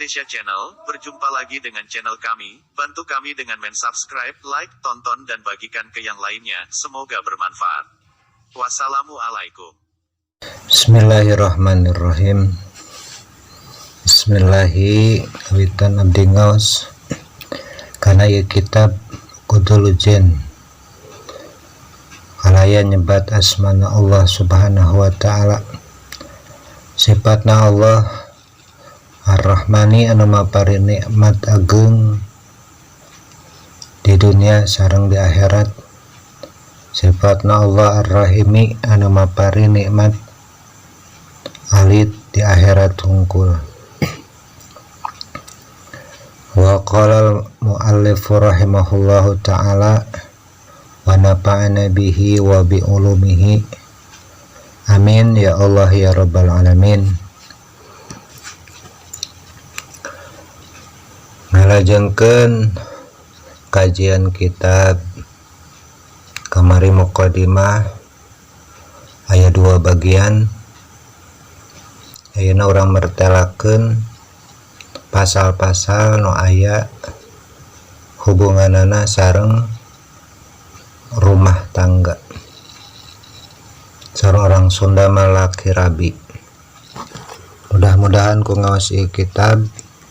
Indonesia Channel, berjumpa lagi dengan channel kami, bantu kami dengan men-subscribe, like, tonton dan bagikan ke yang lainnya, semoga bermanfaat. Wassalamualaikum. Bismillahirrahmanirrahim. Bismillahi kawitan abdi ngaos kana ieu kitab Uqudul Lujain kalayan nyebat asmana Allah Subhanahu wa taala, sifatna Allah Ar-Rahmani anu mapari nikmat agung di dunia sareng di akhirat, sifatna Allah Ar-Rahimi anu mapari nikmat alit di akhirat hungkul. Wa qala al-muallif rahimahullahu ta'ala wa nafa'ana bihi wa bi ulumihi, amin ya Allah ya rabbal alamin. Ngalajengkeun kajian kitab kamari mukadimah aya dua bagian. Ayeuna urang mertelakeun pasal-pasal nu aya hubunganana sareng rumah tangga. Sareng orang Sunda mah laki rabi. Mudah-mudahan ku ngaos ieu kitab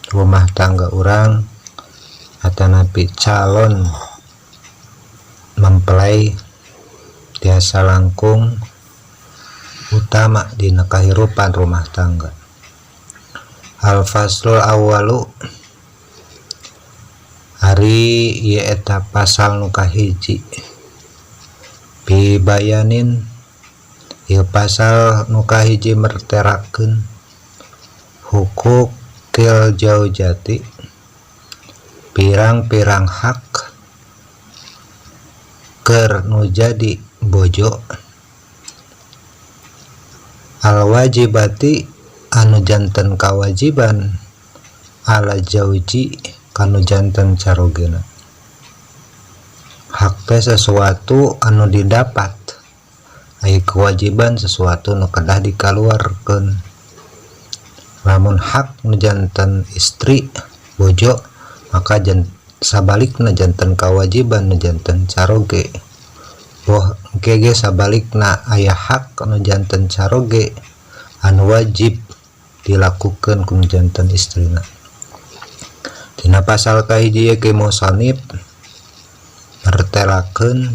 rumah tangga urang atanapi calon mempelai tiasa langkung utama dina kahirupan rumah tangga. Al-faslul awwalu, ari ieu eta pasal nu kahiji. Bibayanin ieu pasal nu kahiji merterakeun hukukil jaujati, pirang-pirang hak keur nu jadi bojo, al-wajibati anu janten kawajiban ala jauji kanu janten carogena. Hak teh sesuatu anu didapat, ai kewajiban sesuatu nu kedah dikaluarkeun. Lamun hak nu janten istri bojo, maka sabalikna janten kawajiban nu janten caroge. Boh engke ge sabalikna aya hak nu janten caroge anu wajib dilakukeun ku nu janten istrina. Dina pasal kahiji ieu ke musannif mertelakeun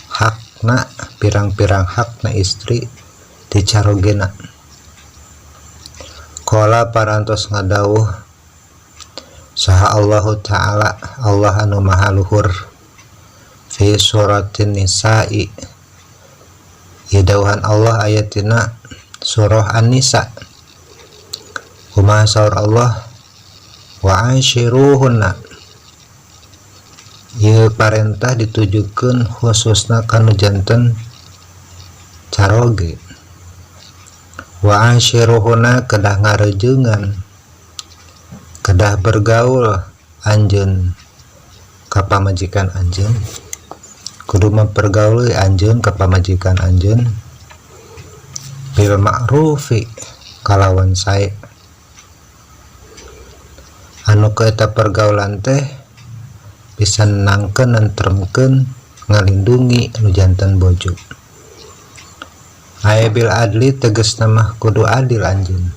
hakna, pirang-pirang hakna istri di carogena. Qala parantos ngadawuh saha Allahu Ta'ala, Allah anu maha luhur, fi suratin nisa'i, ieu dawuhan Allah ayatina surah An-Nisa. Kumaha saur Allah, wa ashiruhunna, ieu parentah ditujukeun khususna kanu janten caroge. Wa ashiruhunna kedah ngarejengan, kedah bergaul anjeun ka pamajikan anjeun, kudu mempergauli anjeun ka pamajikan anjeun bil ma'rufi kalawan sae. Anu ku eta pergaulan teh bisa nenangkeun, nentremkeun, ngalindungi nu janten bojo. Aya bil adli tegasna mah kudu adil anjeun.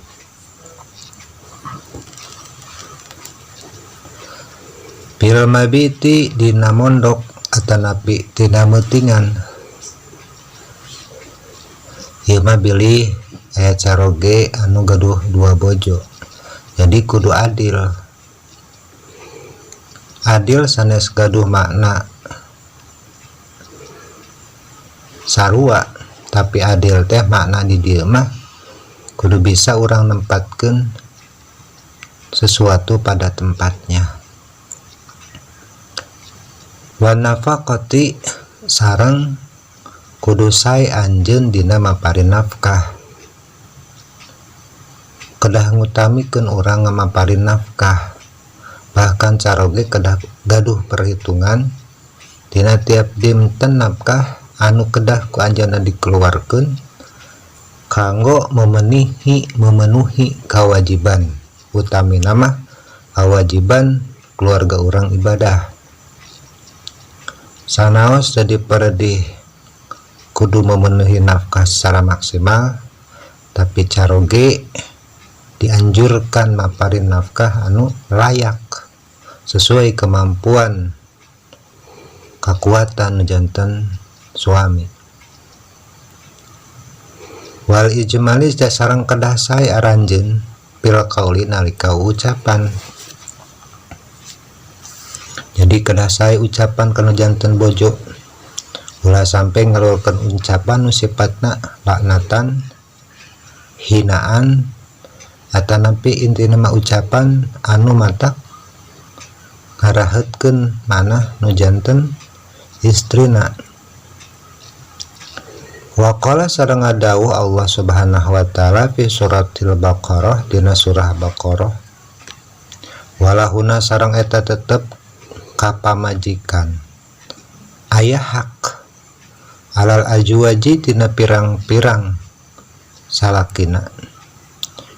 Bil mabiti dina mondok atanapi tina meutingan. Ieu mah bilih aya caroge anu gaduh dua bojo, jadi kudu adil. Adil sanes gaduh makna sarua, tapi adil teh makna di dieu mah kudu bisa urang nempatkeun sesuatu pada tempatnya. Wa nafaqati sareng kudu sae anjeun dina maparin nafkah, kedah ngutamikeun urang ngamaparin nafkah, bahkan caroge kedah gaduh perhitungan dina tiap dinten nafkah anu kedah ku anjeunna dikeluarkeun kanggo memenuhi kewajiban. Utamina mah kawajiban keluarga urang ibadah. Sanaos jadi peredih kudu memenuhi nafkah secara maksimal, tapi caroge dianjurkan maparin nafkah anu layak sesuai kemampuan kekuatan janten suami. Wal ijmali sareng kedah sae aranjeun fil qauli nalika ucapan. Jadi kedah sae ucapan kana janten bojo, ulah sampai ngeluarkan ucapan nu sifatna laknatan, hinaan, atanapi intina mah ucapan anu matak ngaraheutkeun manah nu janten istrina. Waqala sareng ngadawuh Allah Subhanahu wa taala fi suratil Baqarah dina surah Baqarah, walahuna sareng eta tetep ka pamajikan aya hak alal azwaji tina pirang-pirang salakina,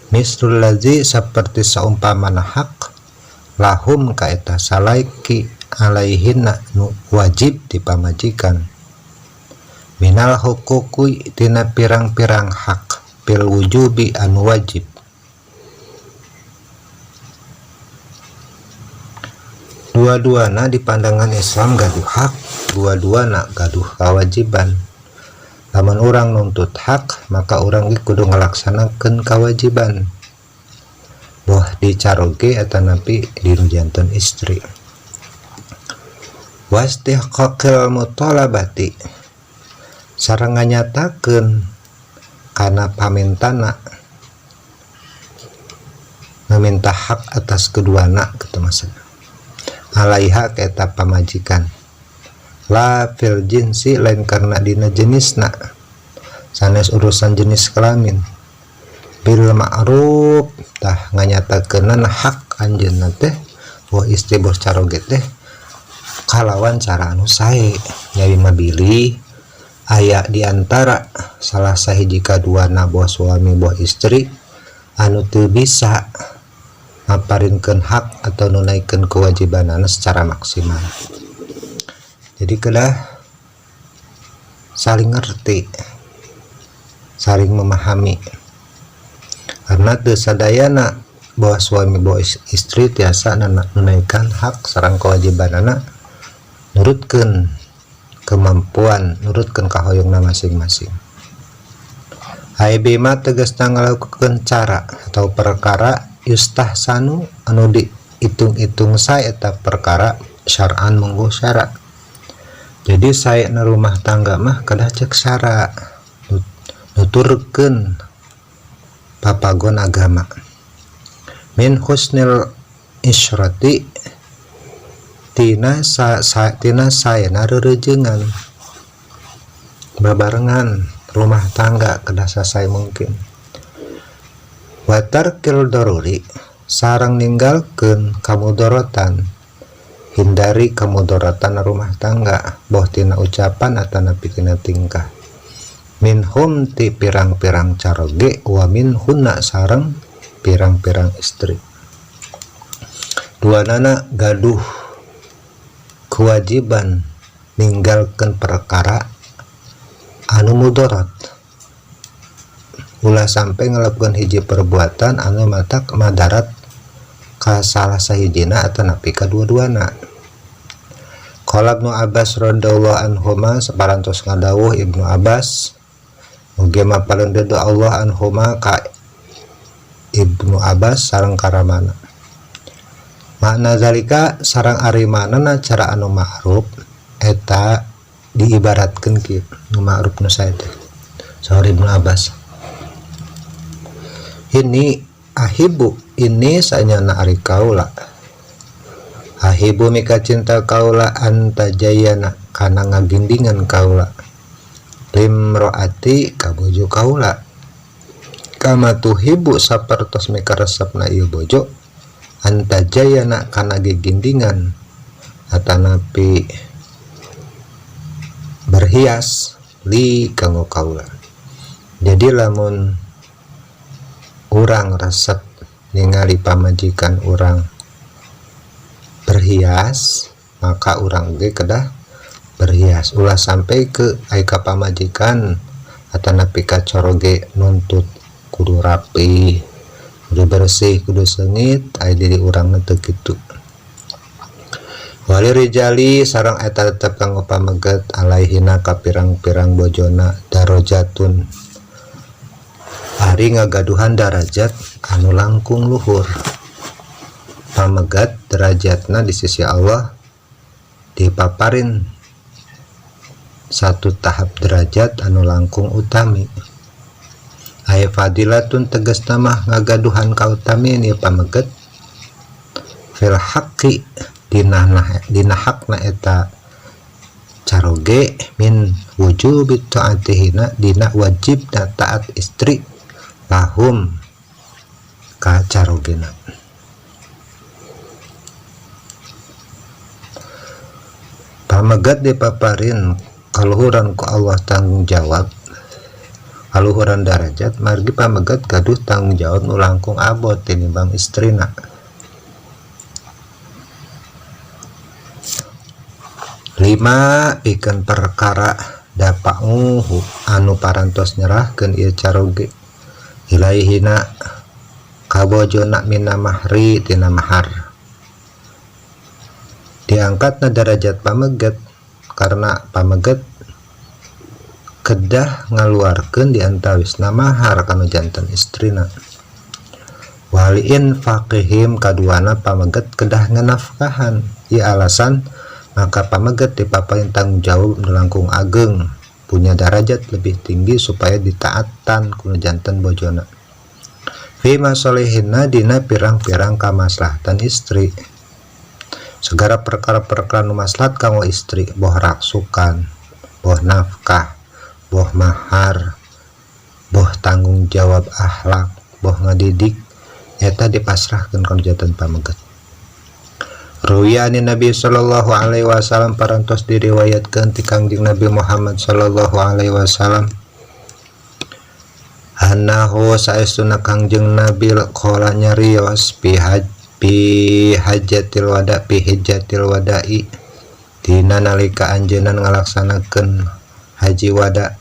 mislul ladzi saperti saumpamana hak lahum ka eta salaki alaihinna nu wajib dipamajikan, minal huquqi tina pirang-pirang hak fil wujubi anu wajib. Dua-duana di pandangan Islam gaduh hak, dua-duana gaduh kewajiban. Lamun urang nuntut hak, maka urang ge kudu ngalaksanakeun kewajiban. Boh dicaroge atanapi di nu janten istri. Wastihqaqil mutalabati sareng nganyatakeun kana pamintana, meminta hak atas keduana kitu maksudna. Alaiha ka eta pamajikan, la fil jinsi lain karena dina jenisna, sanes urusan jenis kelamin, bil ma'ruf tah nganyatakeunana hak anjeunna teh wa istri bos caroge teh kalawan cara anu sae. Nyari mah bilih aya diantara salah sahiji kaduana boh suami boh istri anu teu bisa ngaparinkeun hak atau nunaikan kewajibanana secara maksimal. Jadi kedah saling ngerti, saling memahami, karena teu sadayana bahwa suami bahwa istri tiasa nunaikan hak sareng kewajibanana nurutkeun kemampuan, nurutkeun kahoyongna masing-masing. Ai bima tegasna ngalakukeun cara atau perkara yustahsanu anu dihitung-hitung sae eta perkara syar'an mungguh syara. Jadi sae na rumah tangga mah kedah cek syara, nuturkeun papagon agama. Min husnil isyrati tina sa, sa, tina saena rereujeungan babarengan rumah tangga kedah sasae mungkin. Wa tarkil daruri sareng ninggalkeun kamudorotan, hindari kamudorotan rumah tangga boh tina ucapan atanapi tina tingkah. Minhum ti pirang-pirang caroge wa minhunna sareng pirang-pirang istri. Duanana gaduh kewajiban ninggalkeun perkara anu mudarat, ulah sampai ngelakukan hiji perbuatan anu matak madarat ka salah sahijina atanapi kadua-duana. Qala Ibnu Abbas radhiyallahu anhuma, saparantos ngadawuh Ibnu Abbas mugi mapalun ridho Allah anhuma ka Ibnu Abbas sareng karamana. Makna zalika sareng ari manana cara anu ma'ruf eta diibaratkeun kieu nu ma'ruf nu sae teh. Saur Ibnu Abbas, ini ahibu ini sanyana ari kaula, ahibu mika cinta kaula antajayana kana ngagindingan kaula limroati ka bojo kaula kama tuhibu sapertos mika resepna ieu bojo antajayana kana gigindingan atanapi berhias li kanggo kaula. Jadi lamun urang resep ningali pamajikan urang berhias maka urang ge kedah berhias ulah sampai ke ai ka pamajikan atanapi ka coroge nuntut kudu rapi kudu bersih kudu seungit ai diri urang mah teu kitu. Wali rijali sareng eta tetep kanggo pameget alaihina ka pirang-pirang bojona darajatun ari ngagaduhan darajat anu langkung luhur. Pamegat derajatna di sisi Allah dipaparin satu tahap derajat anu langkung utami. Aya fadilatun tegasna mah ngagaduhan kautamian ieu pameget fil haqqi dina hakna eta caroge min wujubi taatihina dina wajibna taat istri lahum ka carogena. Pamegat dipaparin kaluhuran ku Allah tanggung jawab kaluhuran darajat margi pamegat gaduh tanggung jawab nu langkung abot tinimbang istrina. Lima pikeun perkara dapauhu anu parantos nyerahkeun ieu caroge ilaihina ka bojona mina mahri tina mahar. Diangkatna derajat pameget karena pameget kedah ngaluarkeun diantawisna mahar kanu janten istrina. Waliin faqihim kaduana pameget kedah nganafkahan. Ieu alasan maka pameget dipaparin tanggung jawab nu langkung ageng punya derajat lebih tinggi supaya ditaatan ku nu janten bojona. Fi masolihinna dina pirang-pirang kamaslahatan istri. Segala perkara-perkara nu maslahat kanggo istri, boh raksukan, boh nafkah, boh mahar, boh tanggung jawab akhlak, boh ngadidik, eta dipasrahkeun ka nu janten pameget. Ruwiya ani Nabi sallallahu alaihi wasallam parantos diriwayatkeun ti Kangjeng Nabi Muhammad sallallahu alaihi wasallam annahu saestuna Kangjeng Nabi qala nyarios pi hajjatil wada pi hajjatil wada'i dina nalika anjeunna ngalaksanakeun haji wada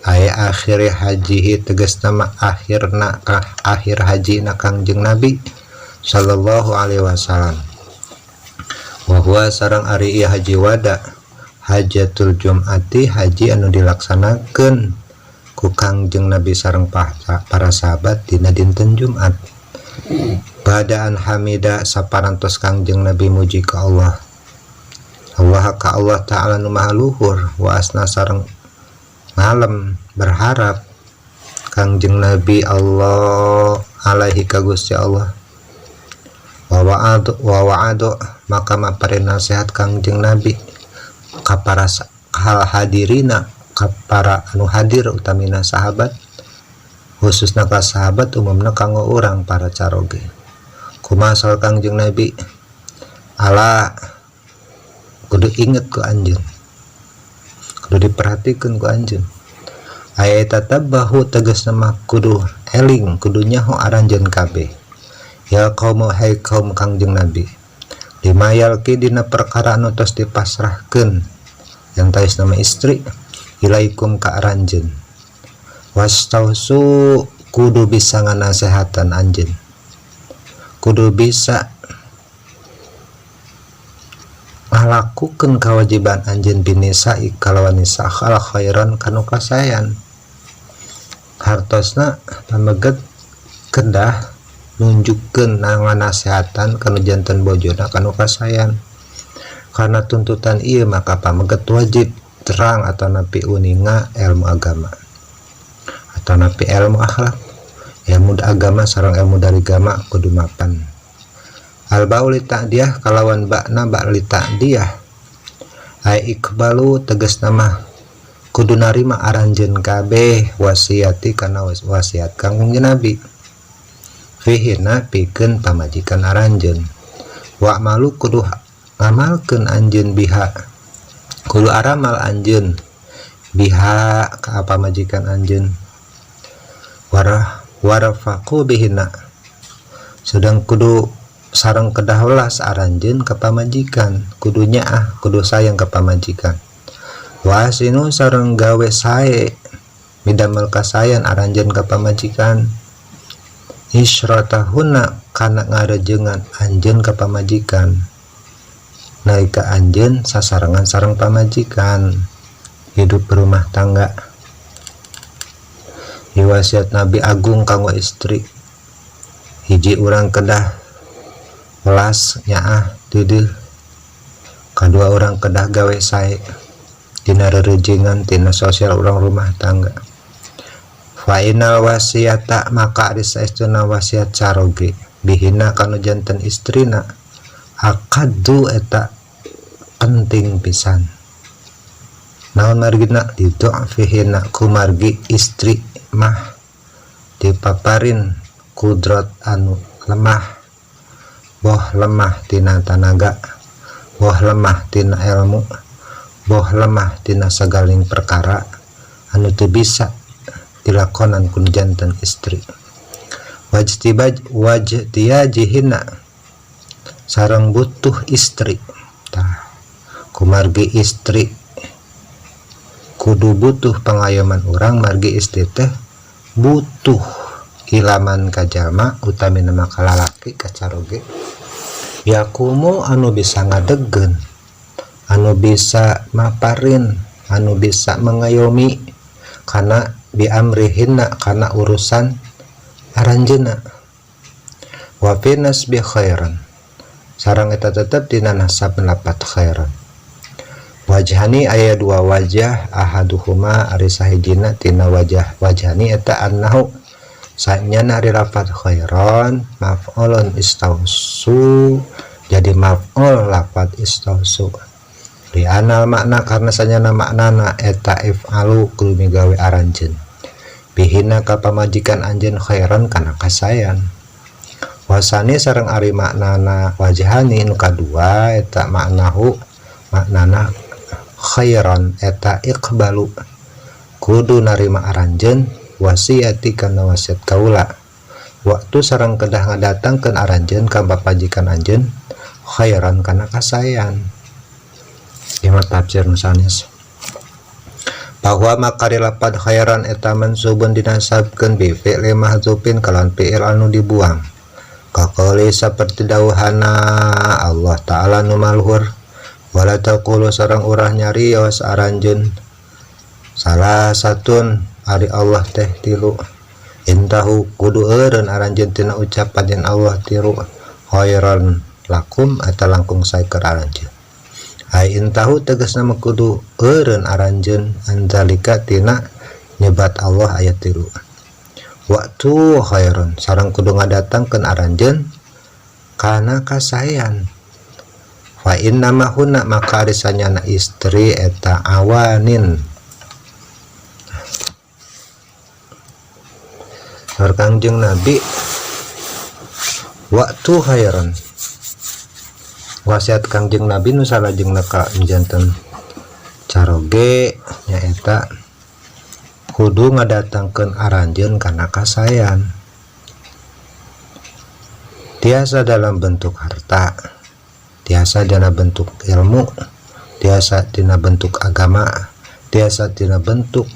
ay akhir hajihi tegasna mah akhirna akhir haji na Kangjeng Nabi sallallahu alaihi wasallam. Wa huwa sareng ari ieu haji wada hajatul jum'ati haji anu dilaksanakeun ku Kangjeng Nabi sareng para sahabat dina dinten Jumat. Badaan hamida saparantos Kangjeng Nabi muji ka Allah. Allah ka Allah Ta'ala nu maha luhur wa asna sareng ngalem berharap Kangjeng Nabi Allah alaihi ka Gusti Allah. Wa wa'adu maka maparin nasihat Kangjeng Nabi ka para hal hadirina ka para anu hadir utamina sahabat khususna ka sahabat umumna kanggo urang para caroge. Kumaha saur Kangjeng Nabi ala kudu inget ku anjeun kudu diperhatikeun ku anjeun aya tatabahu tegasna mah kudu eling kudu nyaho aranjeun kabeh. Ya kaum hai kaum Kangjeng Nabi lima yalki dina perkara anu tos dipasrahkeun yang tais nama istri ilaikum ka aranjeun wastausu kudu bisa nganasehatan anjeun kudu bisa ngalakukeun kewajiban anjeun binisa'i kalawan nisa khal khairan kanu kasayan. Hartosna pameget kedah nunjukkeun nganasehatan kanu janten bojona kanu kasayan. Karena tuntutan ieu maka pameget wajib terang atau napi uninga ilmu agama atau napi ilmu akhlak, ilmu agama sareng ilmu dari agama kudu mapan. Al ba'u li ta'diyah kalawan ba'na ba' li ta'diyah ai ikbalu tegasna mah kudu narima aranjeun kabeh wasiati kana wasiat Kangjeng Nabi fihina pikeun pamajikan aranjeun wa malu kudu ngamalkeun anjeun biha kudu aramal anjeun biha ka pamajikan anjeun warah warfaqu bihina Sedang kudu sareng kedah welas aranjeun ka pamajikan, kudu nyaah, kudu sayang ka pamajikan. Wa ahsinu sareng gawe sae midamel kasayan aranjeun ka pamajikan. Isyratahunna kana ngarejengan anjeun ka pamajikan nalika anjeun sasarengan sareng pamajikan hidup berumah tangga. Wasiat Nabi Agung kanggo istri, hiji urang kedah welas nyaah deudeuh, kadua urang kedah gawe sae dina rerejengan tina sosial urang rumah tangga. Fa innal wasiyata maka ari saestuna wasiat caroge bihina kanu janten istrina akaddu eta penting pisan. Naon margina didu'fihina kumargi istri mah dipaparin kudrat anu lemah, boh lemah tina tanaga, boh lemah tina ilmu, boh lemah tina sagaling perkara anu teu bisa dilakonan ku janten istri. Wajtibaj wajtiyajihina sareng butuh istri. Tah kumargi istri kudu butuh pangayoman urang, margi istri teh butuh ilaman ka jalma utamina mah ka lalaki ka caroge yakumu anu bisa ngadegkeun, anu bisa maparin, anu bisa mengayomi kana biamrihinna kana urusan aranjeunna. Wa fi nasbi khairan sareng eta tetep dina nasab lapat khairan. Wajhani aya dua wajah, ahaduhuma ari sahijina tina wajah wajhani eta annahu sanyana ari lafat khairan maf'ulun istausu, jadi maf'ul lafat istausu. Li'anal makna karena sanyana maknana eta if'alu kudu migawe aranjeun bihina ka pamajikan anjeun khairan kana kasayan. Wasani sareng ari maknana wajhani nu kadua eta maknahu maknana khairan eta iqbalu kudu narima aranjeun wasiati kana wasiat kaula waktu sareng kedah ngadatangkeun aranjeun ka papajikan anjeun khairan kana kasayan. Ieu tafsir nu sanes. Bahwa makari lapad khairan eta mansubun dinasabkeun bi fi'li mahdzufin kalawan fi'il anu dibuang. Kaqali saperti dawuhana Allah Ta'ala nu maluhur wala taqulu sareng urah nyarios aranjeun salah satun ari Allah teh tilu intahu kudu eureun aranjeun tina ucapan yen Allah tilu khairan lakum eta langkung sae keur aranjeun. Ai intahu tegasna mah kudu eureun aranjeun anzalika tina nyebat Allah aya tilu. Waktu khairan sareng kudu ngadatangkeun aranjeun kana kasaean. Fa inna ma hunna maka ari sanyana istri eta awanin. Saur Kangjeng Nabi waktu khairan wasiat Kangjeng Nabi nu salajengna ka janten caroge nyaeta kudu ngadatangkeun aranjeun kana kasayan. Tiasa dalam bentuk harta, tiasa dina bentuk ilmu, tiasa dina bentuk agama, tiasa dina bentuk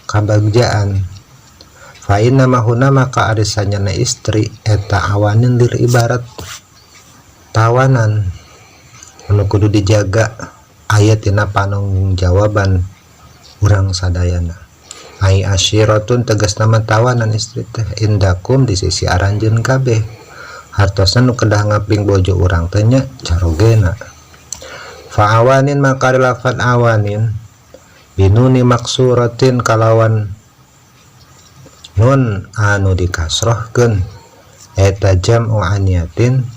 kabagjaan. Fa inna ma huna maka ari sanyana istri eta awanin lir ibarat tawanan anu kudu dijaga aya tina pananggung jawaban urang sadayana. Ai asyiratun tegasna mah tawanan istri teh indakum di sisi aranjeun kabeh. Hartosna nu kedah ngaping bojo urang teh nya carogena. Fa awanin maka lafat awanin binuni maksuratin kalawan nun anu dikasrohkeun eta jam'u aniyatin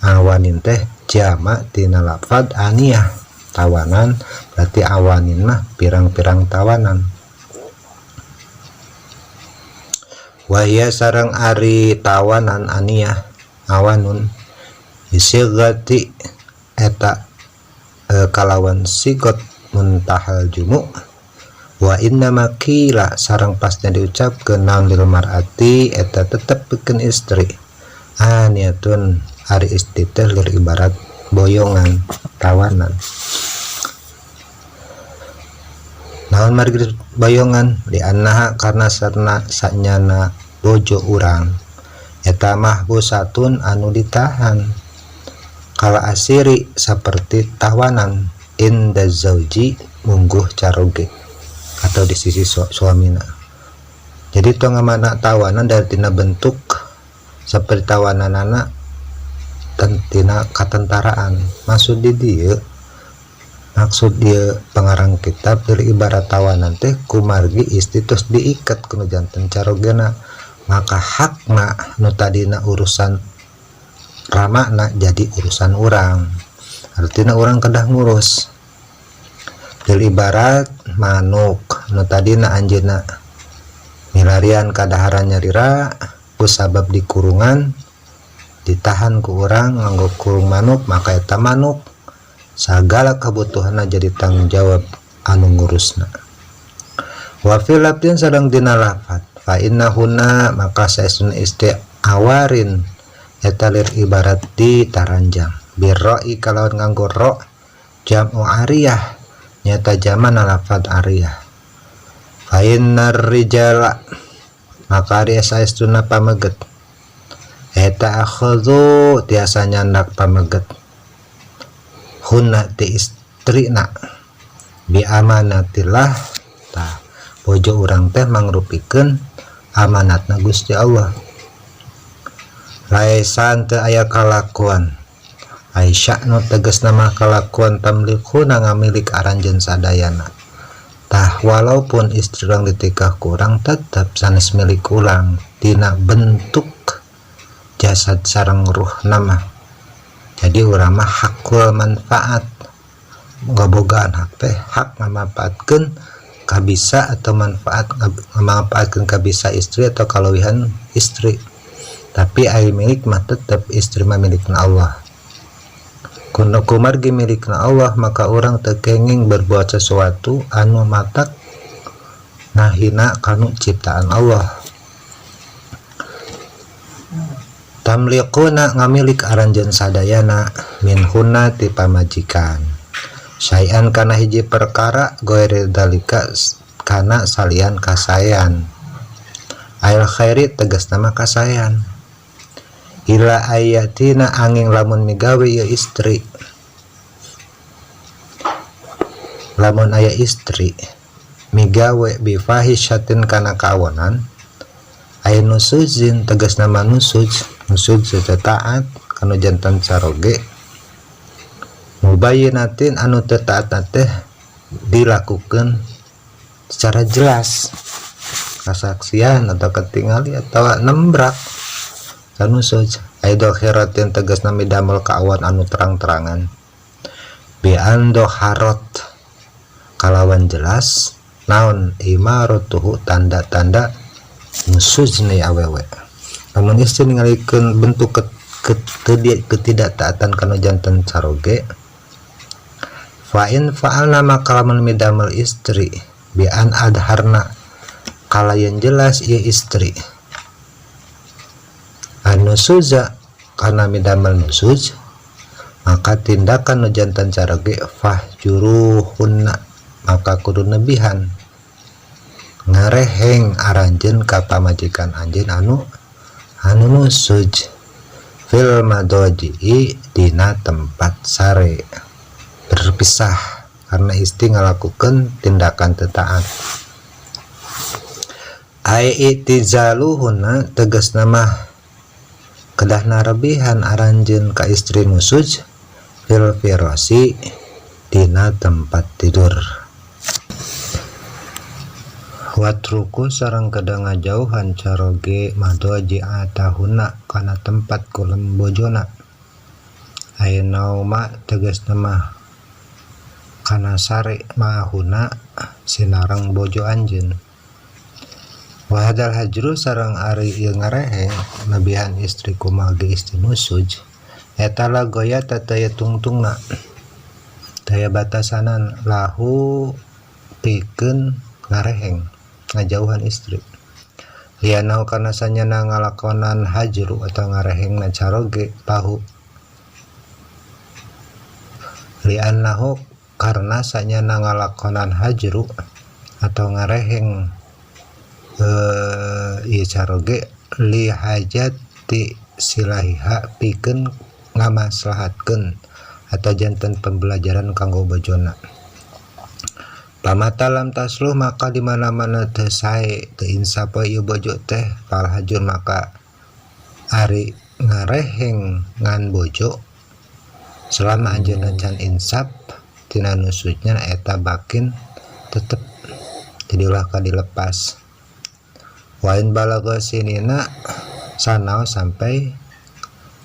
awanin teh jama tina lafad aniyah tawanan, berarti awanin mah pirang-pirang tawanan. Wahia sareng ari tawanan aniyah awanun bisigati eta kalawan sigot muntahal jumu. Wa inna ma qila sareng pasnya diucapkeun naon lil mar'ati eta tetep pikeun istri Aniyatun ari istri teh lir ibarat boyongan tawanan. Naon margi boyongan di annaha karena sarna sanyana bojo urang eta mahbusatun anu ditahan kala asiri seperti tawanan inda zauji mungguh caroge atau di sisi suamina. Jadi tong ngamana tawanan dari tina bentuk seperti tawananana tina katentaraan. Maksud di dieu, maksud dia pengarang kitab dari ibarat tawanan teh kumargi istri terus diikat kuno janten carogena, maka hakna nu tadina urusan ramana jadi urusan urang, artinya urang kedah ngurus. Dari ibarat manuk nu tadina anjeunna milarian kadaharan nyalira ku sabab dikurungan ditahan ku urang nganggo kurung manuk, maka eta manuk sagala kebutuhanna jadi tanggung jawab anu ngurusna. Wa fil lafdin sareng dina lafat fa innahunna maka saestuna istri awarin eta lir ibarat ditaranjang birra'i kalawan nganggo ro jam'u ariyah nyata jaman lafat ariyah. Fa innar rijala maka ari saestuna pameget eta akhadhu tiasa nyandak pameget hunna ti istrina bi amanatillah. Tah bojo urang teh mangrupikeun amanatna Gusti Allah. Laesan teu aya kalakuan Aisyah nu tegasna mah kalakuan tamlikhuna ngamilik aranjeun sadayana. Tah walaupun istri urang ditikah ku urang tetep sanes milik urang dina bentuk jasad sareng ruhna mah. Jadi urang mah hakul manfaat, ngabogaan hak teh hak ngamanfaatkeun kabisa atau manfaat ngamanfaatkeun kabisa istri atau kalewihan istri. Tapi ai milik mah tetep istri mah milikna Allah. Kuno kumargi milikna Allah maka urang teu kenging berbuat sesuatu anu matak ngahina kanu ciptaan Allah. Tamliquna ngamilik aranjeun sadayana minhunna ti pamajikan syai'an kana hiji perkara ghairi dalika kana salian kasaean ail khairi tegasna mah kasaean ila ayatina angin lamun migawe ieu istri, lamun aya istri migawe bifahisyatin kana kawonan aya nusuzin tegasna mah nusuj nusuj teu taat kanu jantan caroge mubayyinatin anu teu taat teh dilakukeun secara jelas kasaksian atau ketingali atau nembrak kanusuj aya dokhiratin tegasna midamel kaawan anu terang-terangan bi andoharot kalawan jelas naon imaratuhu tanda-tanda nusujna awewe. Lamun istri ningalikeun bentuk ketidaktaatan kana janten caroge fa in fa'alna maka lamun midamel istri bi an adharna kalayan jelas ieu istri anusuza kana midamel nusuj maka tindakan nu janten caroge fahjuruhunna maka kudu nebihan ngareheng aranjeun ka pamajikan anjeun anu nusuj fil madoji'i dina tempat sare berpisah karena istri ngalakukeun tindakan teu taat. Ai itizaluhunna tegasna mah kedah narebihan aranjeun ka istri nusuj fil firasi dina tempat tidur. Watruku sareng kedah ngajauhan caroge madoji'atahunna kana tempat kulem bojona aya nauma tegasna mah kana sare maahuna sinareng bojo anjeun. Wa hadal hajru sareng ari ieu ngareheng nebihan istri kumargi istri nusuj eta lagoya teu tungtungna daya batasanan lahu pikeun ngareheng ngajauhan istri. Liannahu karna sanyana ngalakonan hajru atau ngarehengna caroge pahu liannahu karena sanyana ngalakonan hajru atau ngareheng ieu caroge li hajati silahiha pikeun ngamaslahatkeun atau janten pembelajaran kanggo bojona. Pamata lam tasluh maka di mana-mana teu sae teu insaf ieu bojo teh fal hajur maka ari ngareheng ngan bojo selama anjeunna can insaf tina nusuzna eta bakin tetep jadi ulah ka dilepas. Wa in balagha sinina sanaos sampai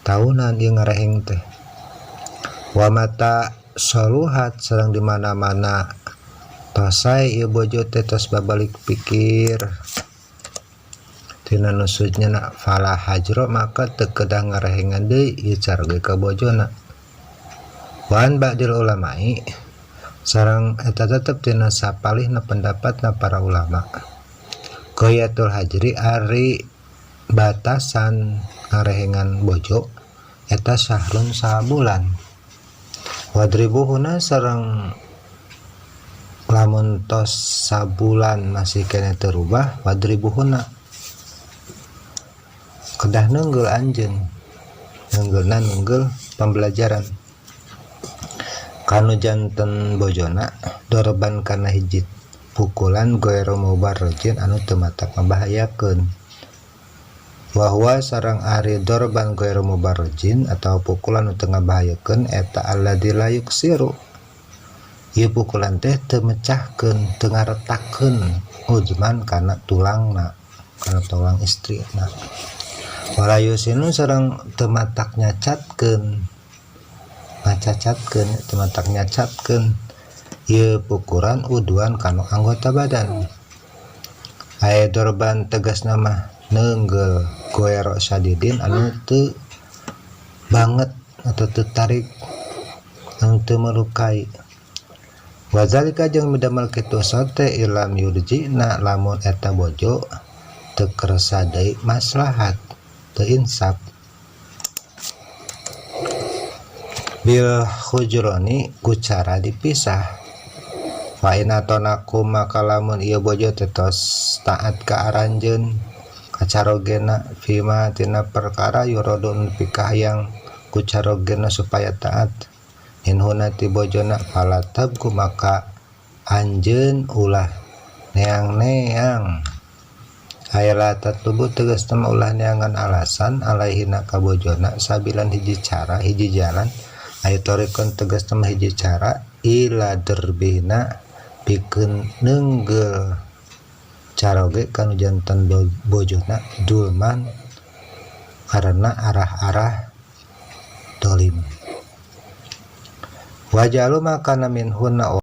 tahunan ieu ngareheng teh. Wa mata soluhat sareng di mana-mana tosai ieu bojo teh tos babalik pikir tina nusuzna na fala hajro maka teu kedah ngarehengan deui ieu caroge ka bojona. Wa an ba'dil ulama'i sareng eta tetep tina sapalihna pendapatna para ulama. Ghayatul hajri ari batasan ngarehengan bojo eta syahrun sabulan. Wadribuhuna sareng lamun tos sabulan masih kene teu rubah wadribuhuna kedah neunggul anjeun neunggeulna neunggul pembelajaran kanu janten bojona dorban kana hiji pukulan goero mubarrojin anu teu matak ngabahayakeun. Wa huwa sareng ari dorban goero mubarrojin atau pukulan nu teu ngabahayakeun eta alladzi la yuksiru ieu pukulan teh teu mecahkeun teu ngaretakeun uzman kana tulangna kana tulang istrina. Wala yusinu sareng teu matak nyacatkeun ngacacatkeun teu matak nyacatkeun ieu pukulan udwan kana anggota badan. Aya dorban tegasna mah neunggul goero sadidin anu teu banget atau teu tarik anu teu melukai. Wazalika jeung midamel kitu sote ilam yurjina lamun eta bojo teu kersa deui maslahat teu insaf bil khujroni ku cara dipisah. Fa in atonakum maka lamun ieu bojo teh tos taat ka aranjeun kacarogena fima tina perkara yurodun pikahayang ku carogena supaya taat inhuna ti bojona fala tabku maka anjeun ulah neang-neang aya la tatlubu tegasna mah ulah neangan alasan alaihina ka bojona sabilan hiji cara hiji jalan aya torikon tegasna mah hiji cara ila derbina pikeun neunggul caroge kanu janten bojona dulman karena arah-arah dolim. Wajalu makana minhunna